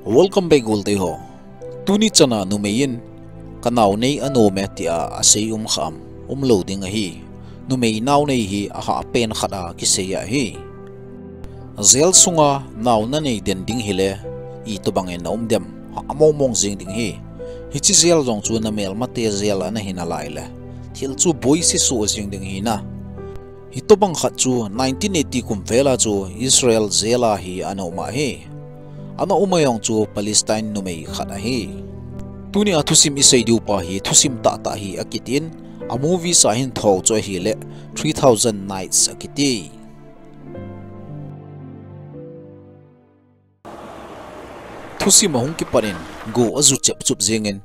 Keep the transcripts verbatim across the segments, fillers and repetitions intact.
Welcome back, Goltei ho. Tuni chana numei in, "Ka nao nei anom e," tia asei um kha am? Um lou ding ahi. Numei nao nei hi ahahpen khat a kisei ahi. Jail sunga nao nanei den ding hile, itobang in na um dem? Hah mongmong jing ding ahi. Hiche jail jong chu namelmate jail ana hi nalai le, thil chu boise soh jing ding ahi na. Hitobang khat chu nineteen eighty kum vel a chu Israel jail a hi ana um ahi. Ana um a jong chu Palestine numei khat ahi. Tuni a thusim isei diu pa hi thusim tahtah hi akitin, a movie sa hin thou chu ahile Three Thousand Nights akiti. Thusim ahung kipat in, go aju chepchup jingin,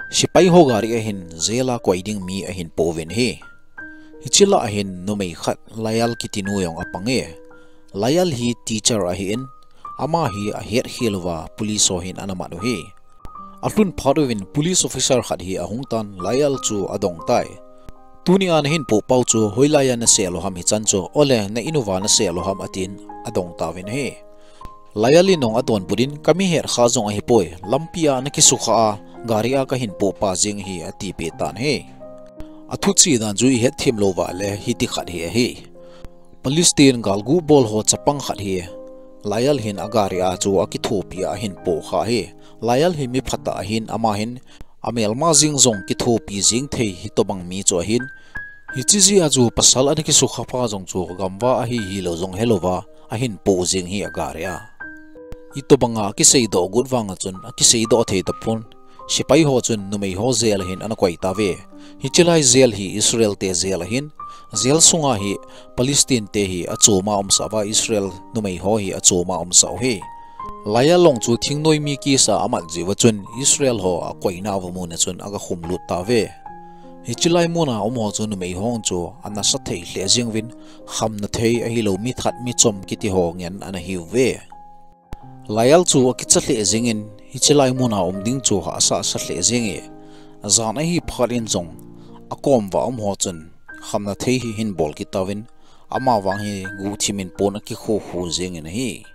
sepai ho gari ahin jail a koi ding mi ahin pouvin ahi. Hiche lah a hin numei khat Layal kiti nu jong apang e. Layal hi teacher ahin, ama hi ahet khel uva police ho hin ana mat u ahi. Alhun phat uvin police officer khat hi ahung tan Layal chu adong tai. Tuni a nahin poh pau chu hoilai a nasel u ham hichan chu, ole na in uva nasel u ham atin adong tauvin ahi. Layal in jong adonbut in, ka mi het kha jong ahipoi, lampi a nakisukha a, gari a kahin poh pa jeng ahi, atipeh tan ahi. Athu che dan chu ihet them lou uva le hiti khat hi ahi. Palestine galgu bol ho chapang khat hi Layal hin agari a chu akithopi a ahin poh kha ahi. Layal hi mi phatah ahin, ama hin amelma jeng jong kithopi jeng thei hitobang mi chu ahin. Hiche jeh a chu pasal ana kisukha pa jong chu gamva ahi hilou jong helouva ahin poh jeng ahi agari a. Itobang a akiseidoh got vang a chun akiseidoh thei tapon. Sepai ho chun numei ho jail a hin ana koi tauve. Hiche lai jail hi Israel te jail ahin, jail sunga hi Palestine te hi achom a umsah uva, Israel numei ho hi achom a umsah u ahi. Layal jong chu thingnoi mi case a amat jeh uva chun Israel ho akoina uva mun a chun aga khum lut tauve. Hiche lai mun a um ho chu numei ho chu anasa thei lheh jeng uvin, khamna thei ahilou mi that mi chom kiti ho ngen ana hiuve. Layal chu akicha lheh jengin, hiche lai mun a um ding chu hahsa sa lheh jenge. Jan ahi phat in jong akom uva um ho chun khamna thei hi ahin bol kit tauvin, ama vang hi guhthim in pon akikhu khu jengin ahi.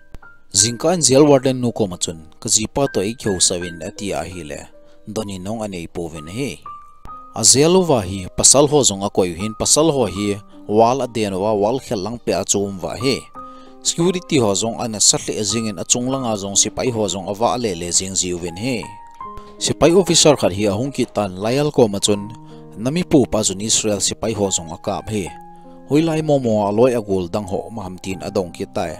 Jingkah in jail warden nu kom a chun, ka jipa toh eikihousah uvin, ati ahile, don in jong anei pouvin ahi. A jail uva hi pasal ho jong akoi u ahin, pasal ho hi wall aden uva, wall khel lang peh a achom uva ahi. Security ho jong anasa lheh jengin, achung langa jong sepai ho jong avah lele jeng jiuvin ahi. Sepai officer khat hi ahung kit tan Layal kom a chun, na mi poh pa chun Israel sepai ho jong akap ahi. Hoilai momo a aloi agol dang ho um ham tin adong kit tai.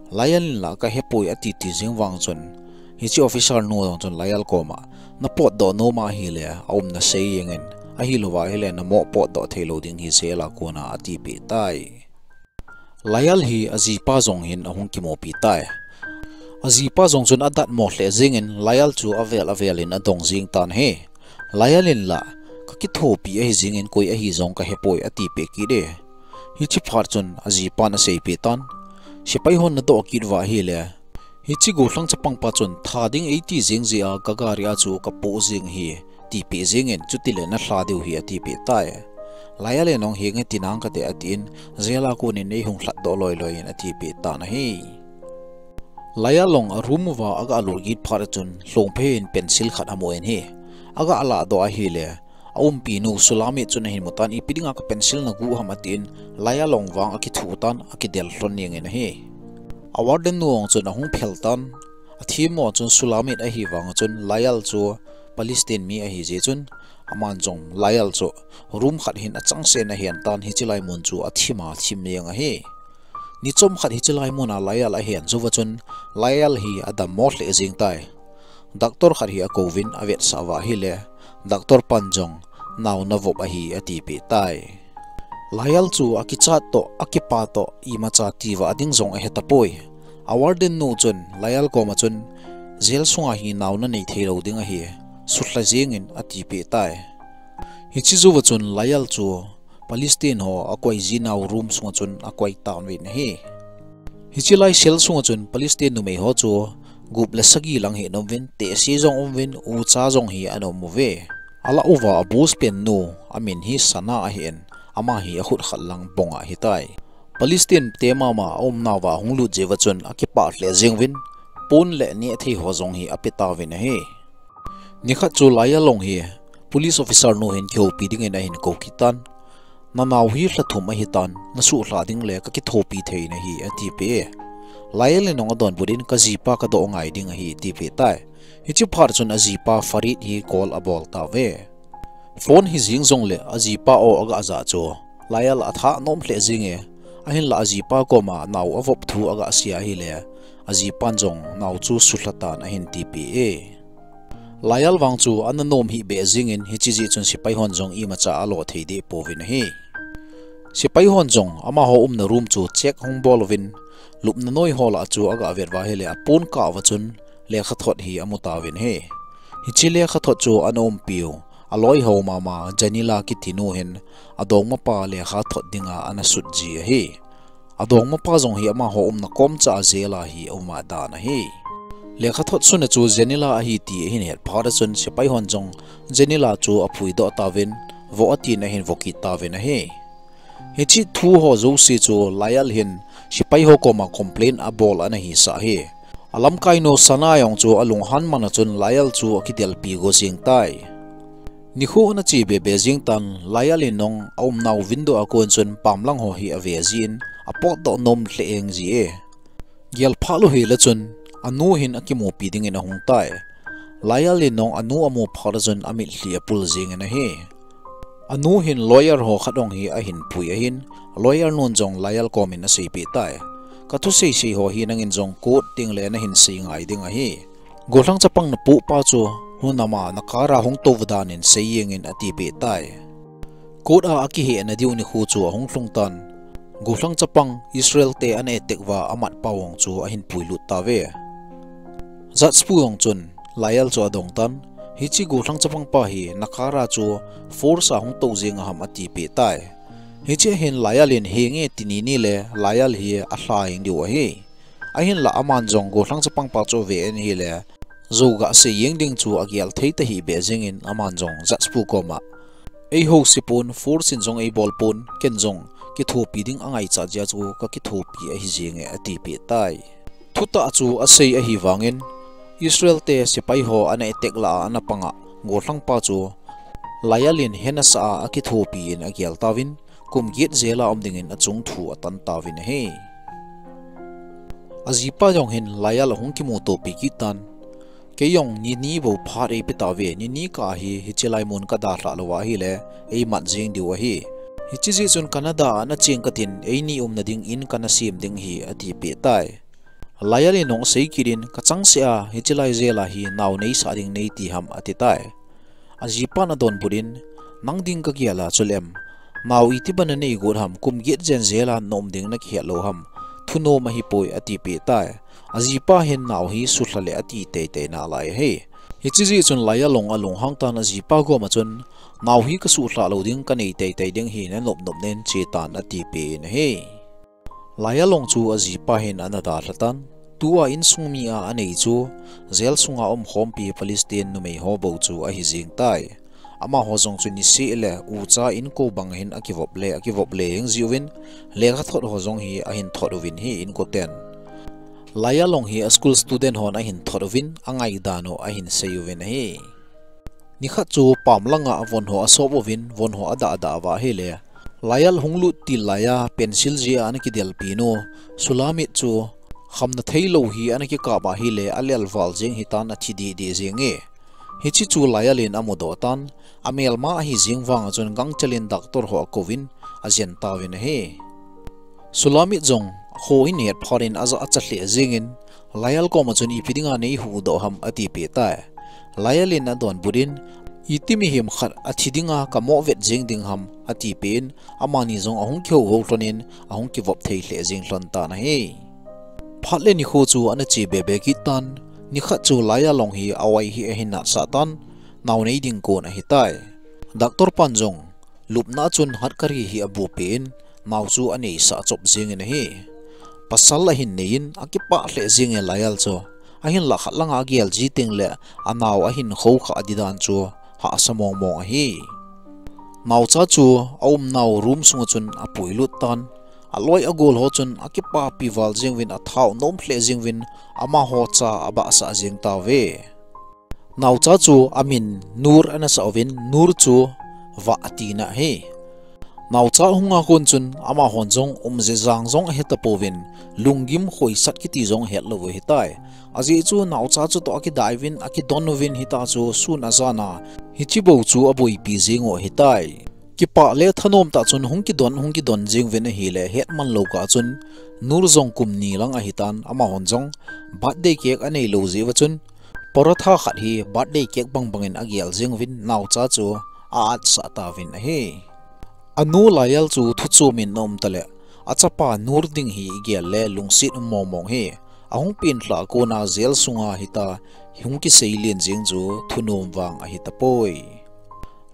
Layal in la ka hepoi ati ti jeng vang chun, hiche officer nu jong chun Layal kom a, na potdoh nom ahile, aumna sei jengin, ahilouva ahile na moh potdoh thei lou ding ahi jail a kon a, atipeh tai. Layal hi ajipa jong hin ahung kimupi tai. Ajipa jong chun adatmo lheh jengin Layal chu avel avel in adong jeng tan ahi. Layal in la, ka kithopi ahi jengin koi ahi jong ka hepoi, atipeh kit e. Hiche phat chun ajipan aseipeh tan, sepai hon nadoh kit uva ahile, hiche gollhang chapang pa chun tha ding eiti jeng jeh a ka gari a chu kapoh jeng ahi, tipeh jengin, chutile nalha diu ahi, atipeh tai. Layal in jong, henge ti nang kate, atin, jail a kon in eihung lhatdoh loiloi in atipeh tan ahi. Layal jong a room uva aga lut kit phat a chun, lhongphei in pencil khat amu in ahi. Aga lahdoh ahile, aumpinu Shulamit chun ahin mu tan, ipi dinga ka pencil naguh ham, atin, Layal jong vang akithu tan, akidel lhon jengin ahi. A warden nu jong chun ahung phel tan, athemmo chun Shulamit ahi vang chun Layal chu Palestine mi ahi jeh chun, aman jong Layal chu room khat hin achangseh in ahen tan, hiche lai mun chu athim a thim jeng ahi. Ni chomkhat hiche lai mun a Layal ahen jou uva chun, Layal hi adammo lheh jeng tai. Doctor khat hi akouvin avetsah uva ahile, doctor pan jong nao navop ahi, atipeh tai. Layal chu akichat toh, akipa toh, imacha ti vah ding jong ahetapoi. A warden nu chun Layal kom a chun, jail sunga hi nao nanei thei lou ding ahi, sulha jengin, atipeh tai. Hiche jou uva chun Layal chu Palestine ho akoi ji nau room sunga chun akoi tauvin ahi. Hiche lai cell sunga chun Palestine numei ho chu gup le sagi lang hi ana um uvin, tehse jong um uvin, ucha jong hi ana um uve. Alah uva a boss pen nu, amin hi Sana ahin, ama hi akhut khat lang bong ahitai. Palestine te mama aumnauva ahung lut jeh uva chun akipah lheh jeng uvin, Phone le neh thei ho jong hi ape tauvin ahi. Nikhat chu Laial jong hi police officer nu hin kihoupi dingin ahin kou kit tan. Nanao hi lha thum ahi tan, nasuhlha ding le kakithopi thei nahi, atipeh e. Laial in jong adonbut in, kajipa kadoh ngai ding ahi, atipeh tai. Hiche phat chun ajipa Farid hi call abol tauve. Phone hijeng jongle ajipa o aga ja chu Laial atha nom lheh jenge, ahinla ajipa koma nao avop thu aga sei ahile, ajipan jong nao chu sulha tan ahin tipeh e. Laial vang chu ana nom hih beh jengin, hiche jeh chun sepai hon jong imacha alo thei deh pouvin ahi. Sepai hon jong amaho umna room chu check hung bol uvin, lupna noi ho lah chu aga vet uva ahile, apon kah uva chun lekhathot hi amu tauvin ahi. Hiche lekhathot chu ana umpiu aloi ho mama Janila kiti nu hin adongmapa lekhathot dinga ana sut ji ahi. Adongmapa jong hi amaho umna komcha a jail a hi aum a dan ahi. Lekhathot sunna chu Janila ahi ti ahin het phat a chun sepai hon jong Janila chu apui doh tauvin, voh atin ahin voh kit tauvin ahi. Hiche thu ho jouse chu Laial hin sepai ho koma complain abol ana hisah ahi. Alamkainu Sana jong chu alunghan man a chun Laial chu akidelpi go jeng tai. Nikho ana che bebe jeng tan, Laial in jong aumnau window a kon chun pamlang ho hi ave jin, apotdoh nom lheh jeng ji e. Gel phat lou hel a chun, anu hin akimupi dingin ahung tai. Laial in jong anu amu phat a chun amitlhi apul jengin ahi. Anu hin lawyer ho khat jong hi ahin pui ahin, lawyer nun jong Laial komin aseipeh tai. Kathusei sei ho hi nangin jong court tengle nahin sei ngai ding ahi. Gollhang chapang napoh pa chu, hun ama nakara hung tou danin sei jengin atipeh tai. Court a akihehna diu nikho chu ahung lhung tan, gollhang chapang Israel te ana attack uva amat pau jong chu ahin puilut tauve. Judge pu jong chun Laial chu adong tan, hiche gollhang chapang pa hi nakara chu force a hung tou jeng aham atipeh tai. Hiche a hin Laial in henge tini nile Laial hi alha jeng diu ahi. Ahinla aman jong gollhang chapang pa chu ave in ahile, jou gasei jeng ding chu agel thei tahih beh jengin aman jong judge pu koma, eiho sepon, force in jong eibol pon, ken jong kithopi ding angaichat jeh a chu kakithopi ahi jenge atipeh tai. Thutah chu asei ahivangin, Israel te sepai ho ana attack lah a ana panga gollhang pa chu Laial in hena sah a akithopi in agel tauvin, kum get jail a um dingin achung thu atan tauvin ahi. Ajipa jong hin Laial ahung kimutopi kit tan, kei jong ni ni bou phat eipe tauve, ni ni kah hi hiche lai mun kadalhah lou ahile, eimat jeng diu ahi. Hiche jeh chun Canada a nacheng katin, eini umna ding in kana sem ding ahi, atipeh tai. Laial in jong asei kit in, kachangseh a hiche lai jail a hi nao neisah ding neiti ham, ati tai. Ajipan adonbut in, nang ding kagel a chuleh, nao iti bana neigot ham, kum get jen jail a naum ding nakihet lou ham, thunom ahipoi, atipeh tai. Ajipa hin nao hi sulha le ati teitei nalai ahi. Hiche jeh chun Laial jong alunghang tan ajipa koma chun, nao hi kasuhlha lou ding kanei teitei ding ahi, nanop nop nen chetan atipeh in ahi. Laial jong chu ajipa hin ana dalha tan, tua insung mi a anei chu, jail sunga umkhompi Palestine numei ho bou chu ahi jeng tai. Amaho jong chu niseh le ucha inko bang hin akivop le, akivop le jeng jiuvin, lekhathot ho jong hi ahin thot uvin ahi inkoten. Laial jong hi a school student hon ahin thot uvin, angaidan u ahin sei uvin ahi. Nikhat chu pam langa von ho asop uvin, von ho adah dah uva ahile, Laial hung lut til laiya pencil jeh a ana kidelpi nu Sulamit chu khamna theilou hi ana kikap ahile, alelval jeng hitan, athi deh deh jenge. Hiche chu Laial in amudoh tan, amelma ahi jeng vanga chun gangchel in doctor ho akouvin, ajen tauvin ahi. Sulamit jong kho in het phat in ajah acha lheh jengin, Laial koma chun ipi dinga neihuhdoh ham atipeh tai. Laial in adonbut in, iti mihem khat athi dinga kamoh vet jeng ding ham atipeh in, amani jong ahung kihouhou lhonin, ahung kivop thei lheh jeng lhon tan ahi. Phat le nikho chu ana che bebe kit tan, nikhat chu Laial jong hi awai hi ahin natsah tan, nao nei ding kon ahitai. Doctor pan jong, lupna chun hatkari hi abuhpeh in, nao chu aneisah chop jengin ahi. Pasal ahin neiyin, akipah lheh jenge Laial chu. Ahinlah khat langa agel ji tengle, anao ahin khoukhah ding dan chu hahsa mong mong ahi. Naocha chu aumnau room sunga chun apuilut tan, aloi agol ho chun akipapi val jeng uvin, athao nom lheh jeng uvin, amaho cha abahsah jeng tauve. Naocha chu amin Nur ana sah uvin, Nur chu vah atina ahi. Naocha hunga kon chun amahon jong umjejang jong ahe tapouvin, lunggim khoisat kiti jong ahet lou u ahitai. Ajeh chu naocha chutoh akidai uvin, akidon uvin, hita chu sun ajana hiche bou chu aboipi jeng u ahitai. Kipah le thanom tah chun hung kidon, hung kidon jeng uvin ahile, hetman lou kah chun Nur jong kum ni lang ahitan, amahon jong birthday cake anei lou jeh uva chun, paratha khat hi birthday cake bangbangin agel jeng uvin, naocha chu a-atsah tauvin ahi. Anu Layal chu thuchom in aum tale, achapa Nur ding hi igel le lungset um mong mong hi. Ahung penlhah a kona jail sunga hita hung kiseilen jeng chu thunom vang ahitapoi.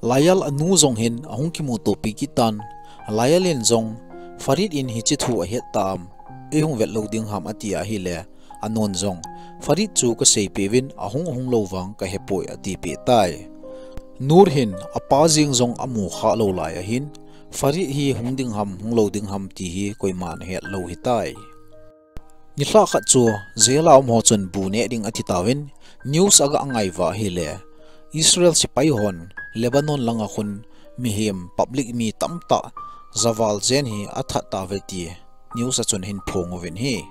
Layal anu jong hin ahung kimutopi kit tan, Layal in jong, Farid in hiche thu ahet tam, eihung vet lou ding ham, ati ahile, anun jong, Farid chu kaseipeh uvin, ahung ahung lou vang kahepoi, atipeh tai. Nur hin apa jeng jong amu khah lou lai ahin, Farid hi hung ding ham, hung lou ding ham ti hi koiman ahet lou ahitai. Nilhah khat chu jail a um ho chun bu neh ding ati tauvin, news aga ngai uva ahile, Israel sepai hon Lebanon langa khun mihem public mi tamtah javal jen hi athat tauve ti news a chun ahin phong uvin ahi.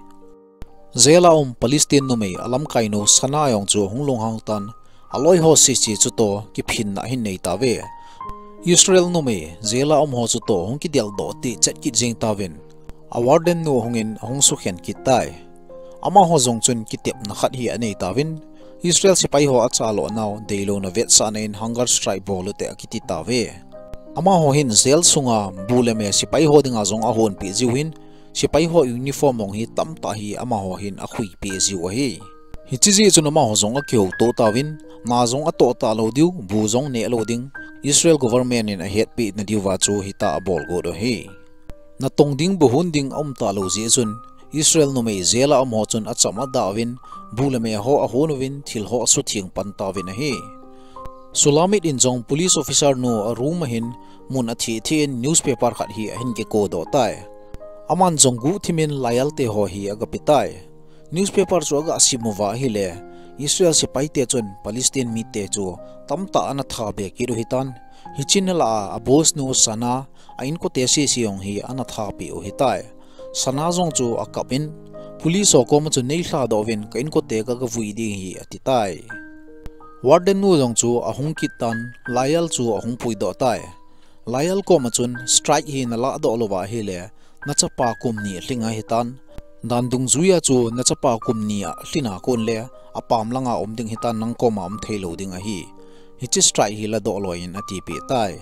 Jail a um Palestine numei alamkainu Sana jong chu ahung lunghang tan, aloi ho sese chutoh kiphinna ahin nei tauve. Israel numei jail a um ho chutoh hung kideldoh techet kit jeng tauvin, a warden nu ahungin ahung sukhen kit tai. Amaho jong chun kitepna khat hi anei tauvin, Israel sepai ho achaloh nau deilouna vetsahna in hunger strike bol ute akiti tauve. Amaho hin jail sunga bu le me sepai ho dinga jong ahonpeh jiu hin, sepai ho uniform mong hi tamtah hi amaho hin akhuipeh jiu ahi. Hiche jeh chun amaho jong akihouto tauvin, na jong atoh talou diu, bu jong neh lou ding, Israel government in ahetpeh na diuva chu hita abol got u ahi. Natong ding, bu hon ding aum talou jeh chun, Israel numei jail a um ho chun acham adah uvin, bu le me ho ahon uvin, thil ho asutheng pan tauvin ahi. Sulamit in jong police officer nu a room a hin mun atheh theh in newspaper khat hi ahin kikodoh tai. Aman jong guhthim in Layal te ho hi agape tai. Newspaper chu agasim uva ahile, Israel sepai te chun Palestine mite chu tamtah ana thabe kit u ahitan. Hiche nilhah a, a boss nu Sana, a inkote sese jong hi ana thapeh u ahitai. Sana jong chu akap in, police ho koma chu neilhadoh uvin, ka inkote ka, kavui ding ahi, ati tai. Warden nu jong chu ahung kit tan, Layal chu ahung puidoh tai. Layal koma chun strike hi naladoh louva ahile, nachapa kum ni alhing ahitan. Dan dungjuia chu nachapa kum ni alhin a kon le, apam langa um ding ahitan, nang koma um theilou ding ahi. Hiche strike hi ladoh loi in atipeh tai.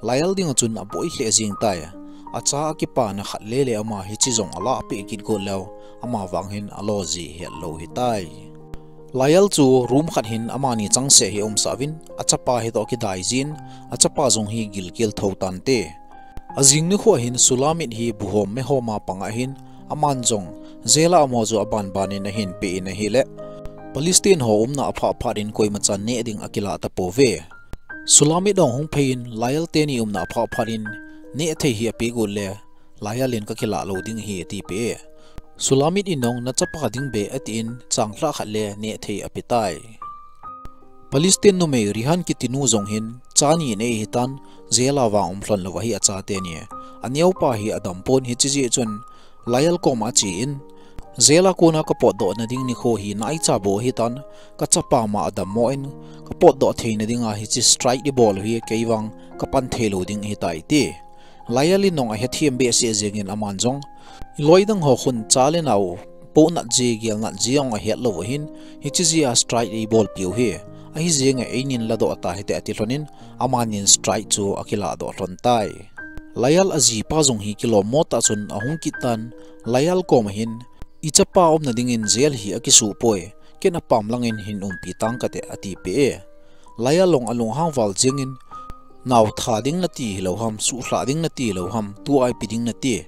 Layal dinga chun aboi lheh jeng tai. Acha akipana khat lele ama hiche jong alahpeh kit got leu, ama vang hin alo ji hetlou ahitai. Layal chu room khat hin amani changseh hi aumsah uvin, achapa hitoh kidai jin, achapa jong hi gilkel thou tante. Ajing nikho hin Sulamit hi bu hom me homa pang ahin, aman jong jail a um ho chu abanban in ahin peh in ahile, Palestine ho umna aphah phat in koimachan neh ding akilah tapouve. Sulamit jong hung phei in, Layal teni umna aphah phat in neh thei hi apeh got le, Layal in kakilah lou ding ahi atipeh e. Sulamit in jong nachapa ding be atin, changlhah khat le neh thei ape tai. Palestine numei Rihan kitinu jong hin cha ni anei ahitan, jail a vang um lhon lou ahi achate ni. Aneopa hi adam pon, hiche jeh chun Layal koma ache in, jail a kona kapotdoh nading nikho hi naicha bou ahitan, kachapa ma adammo in, kapotdoh theina dinga hiche strike ibol u hi keivang kapan theilou ding ahitai ati. Layal in jong ahethem behseh jengin aman jong, iloi dang ho khun cha le nao pohnat ji, gelnat ji jong ahet lou ahin, hiche jeh a strike eibolpiu hi, ahi jenge einin ladoh tahite ati lhonin, amanin strike chu akiladoh lhon tai. Layal ajipa jong hi kilommo tah chun ahung kit tan, Layal koma hin, ichapa umna dingin jail hi akisuh poi, ken apam langin hin umpi tang kate atipeh e. Layal jong alunghang val jengin, nao tha ding nati hilou ham, suhlhah ding nati hilou ham, tua ipi ding nati.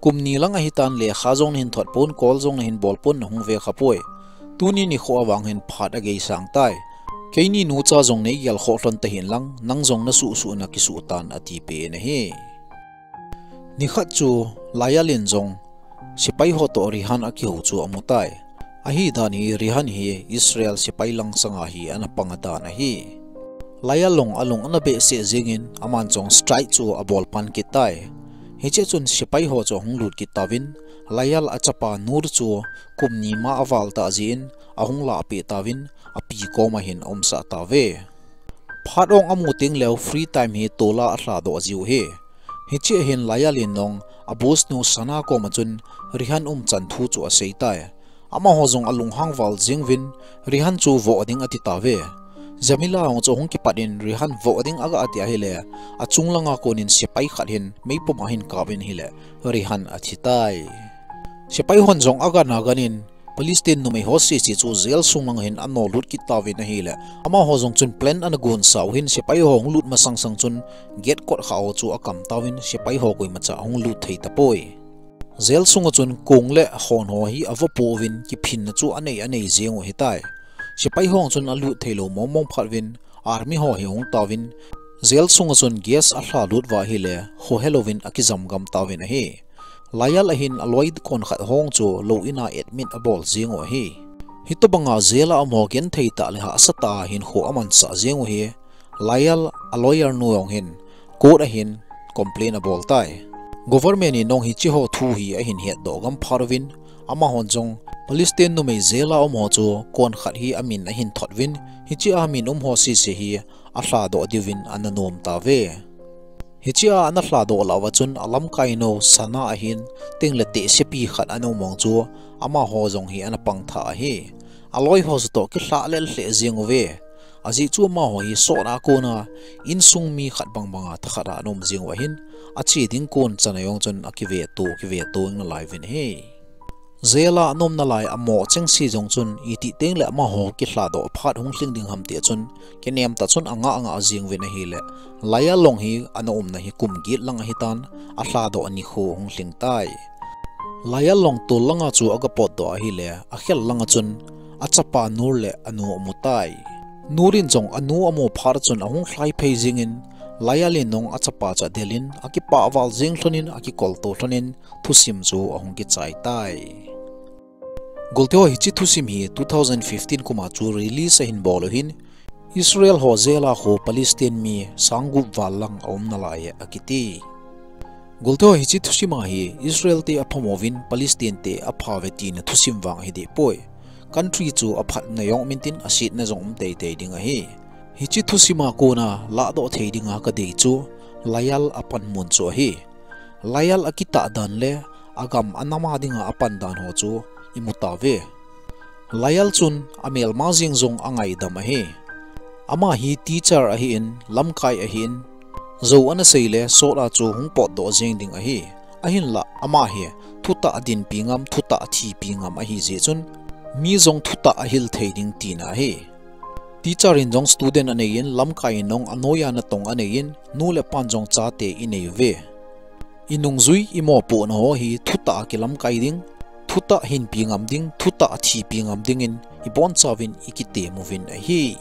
Kum ni lang ahitan lekha jong nahin thot pon, call jong nahin bol pon, nahung ve khapoi. Tuni nikho a vang hin phat ageisang tai. Keini nucha jong neigel khoh lhon tahen lang, nang jong nasuhsuh na kisuh tan atipeh in ahi. Nikhat chu Layal in jong sepai ho toh Rehan akihou chu amu tai. Ahi dan hi Rehan hi Israel sepai lang sanga hi ana pang dan ahi. Layal jong alung ana behseh jingin aman jong strike chu abol pan kit tai. Hiche chun sepai ho chu ahung lut kit tauvin, Layal achapa Nur chu kum ni ma aval ta jin ahung lahpeh tauvin, api koma hin aumsah tauve. Phat ong amu teng leh free time hi tola alha doh jiu hi. Hiche hin Layal in jong a boss nu Sana koma chun Rehan umchan thu chu asei tai. Amaho jong alunghang val jing uvin, Rehan chu voh ding ati tauve. Jamila jong chu ahung kipat in Rehan voh ding aga ati ahileh, achung langa konin sepai khat hin meipum ahin kap in ahileh, Rehan athi tai. Sepai hon jong agan agan in, Palestine numei ho sese chu jail sung lang hin ana lut kit tauvin ahileh, amaho jong chun plan ana gonsa u hin sepai ho hung lut masang sang chun gate kot kha ho chu akam tauvin sepai ho koimacha hung lut thei tapoi. Jail sunga chun kong le hon ho hi ava pouvin kiphinna chu anei anei jing u hitai. Sepai ho chun alut thei lou mong mong phat uvin army ho hi ahung tauvin jail sunga chun gas alha lut uva ahileh, khohe louvin akijam gam tauvin ahi. Layal ahin aloi kon khat ho chu lou in a admit abol jing u ahi. Hitobanga jail a amaho genthei tah le hahsa tah a hinkho amansah jing u hi, Layal a lawyer nu jong hin court a hin complain abol tai. Government in jong hiche ho thu hi ahin hetdoh gam phat uvin, amahon jong Palestine numei jail a um ho chu kon khat hi amin ahin thot uvin, hiche a min um ho sese hi alha doh diuvin ana nom tauve. Hiche a ana lha doh lah uva chun alamkai nu Sana ahin, teng le tehsepi khat ana um mong chu amaho jong hi ana pang tha ahi. Aloi ho jouse toh kilha lel lheh jing uve. Ajeh chu amaho hi sot a kona insung mi khat bang banga thakhat a ana um jing u ahin, ache ding kon chan a jong chun akiveto, kiveto ing nalai uvin ahi. Jail a ana um nalai amo chengse jong chun itih teng le amaho kilha doh phat hung lhing ding ham ti a chun kinem tah chun anga anga jing uvin ahileh, Layal jong hi ana umna hi kum get lang ahitan, alha doh nikho hung lhing tai. Layal jong tol langa chu aga potdoh ahileh, akhel langa chun achapa Nur le anu amu tai. Nur in jong anu amu phat chun ahung lhai phei jingin, Layal in jong achapa chu adelin, akipah val jing lhonin, akikolto lhonin, thusim chu ahung kichai tai. Golte ho, hiche thusim hi two thousand fifteen kum a chu release ahin bol u ahin, Israel ho jail a khu Palestine mi sang gup val lang aum nalai e akiti. Golte ho, hiche thusim a hi Israel te aphamo uvin Palestine te apha uve tina thusim vang ahi deh poi. Country chu aphatna jong um intin asetna jong um teitei ding ahi. Hiche thusim a kona lahdoh thei dinga kadei chu Layal apanmun chu ahi. Layal akitah dan le agam anam a dinga apan dan ho chu imu tauve. Layal chun amelma jeng jong angaidam ahi. Ama hi teacher ahin, lamkai ahin, jou ana sei le sot a chu hung potdoh jeng ding ahi. Ahinlah ama hi thutah adinpi ngam, thutah athipi ngam ahi jeh chun mi jong thutah ahil thei ding tina ahi. Teacher in jong student aneiyin, lamkai in jong anoiya natong aneiyin, nu le pan jong chate inei uve. Inungjui, imopohna ho hi thutah a kilamkai ding, thutah hinpi ngam ding, thutah athipi ngam dingin ibonchauvin ikitem uvin ahi.